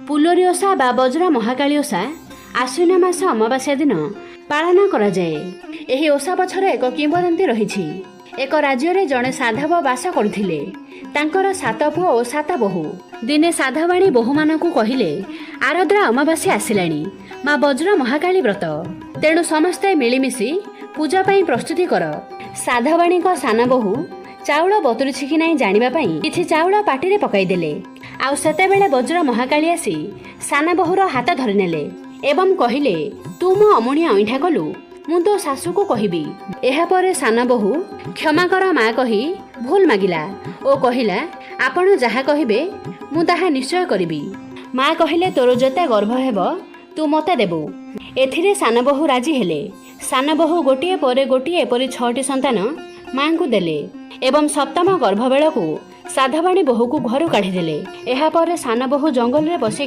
ପୁଲରୀ ଓଷା ବା ବଜ୍ର ମହାକାଳୀ ଓଷା ଆଶ୍ୱିନ ମାସ ଅମାବାସ୍ୟା ଦିନ ପାଳନ କରାଯାଏ। ଏହି ଓଷା ପଛରେ ଏକ କିମ୍ବଦନ୍ତୀ ରହିଛି। ଏକ ରାଜ୍ୟରେ ଜଣେ ସାଧବ ବାସ କରୁଥିଲେ। ତାଙ୍କର ସାତ ପୁଅ ଓ ସାତ ବୋହୂ। ଦିନେ ସାଧବାଣୀ ବୋହୂମାନଙ୍କୁ କହିଲେ, ଆରଦ୍ରା ଅମାବାସ୍ୟା ଆସିଲାଣି, ମା ବଜ୍ର ମହାକାଳୀ ବ୍ରତ, ତେଣୁ ସମସ୍ତେ ମିଳିମିଶି ପୂଜା ପାଇଁ ପ୍ରସ୍ତୁତି କର। ସାଧବାଣୀଙ୍କ ସାନ ବୋହୂ ଚାଉଳ ବତୁରିଛି କି ନାହିଁ ଜାଣିବା ପାଇଁ କିଛି ଚାଉଳ ପାଟିରେ ପକାଇଦେଲେ, ଆଉ ସେତେବେଳେ ବଜ୍ର ମହାକାଳୀ ଆସି ସାନ ବୋହୂର ହାତ ଧରିନେଲେ ଏବଂ କହିଲେ, ତୁ ମୋ ଅମୁଣିଆ ଅଇଁଠା କଲୁ, ମୁଁ ତୋ ଶାଶୁକୁ କହିବି। ଏହାପରେ ସାନ ବୋହୂ କ୍ଷମା କର ମା କହି ଭୁଲ ମାଗିଲା ଓ କହିଲା, ଆପଣ ଯାହା କହିବେ ମୁଁ ତାହା ନିଶ୍ଚୟ କରିବି। ମା କହିଲେ, ତୋର ଯେତେ ଗର୍ଭ ହେବ ତୁ ମୋତେ ଦେବୁ। ଏଥିରେ ସାନ ବୋହୂ ରାଜି ହେଲେ। ସାନ ବୋହୂ ଗୋଟିଏ ପରେ ଗୋଟିଏ ଏପରି ଛଅଟି ସନ୍ତାନ ମାଙ୍କୁ ଦେଲେ ଏବଂ ସପ୍ତମ ଗର୍ଭ ବେଳକୁ ସାଧବାଣୀ ବୋହୂକୁ ଘରୁ କାଢ଼ିଦେଲେ। ଏହାପରେ ସାନ ବୋହୂ ଜଙ୍ଗଲରେ ବସି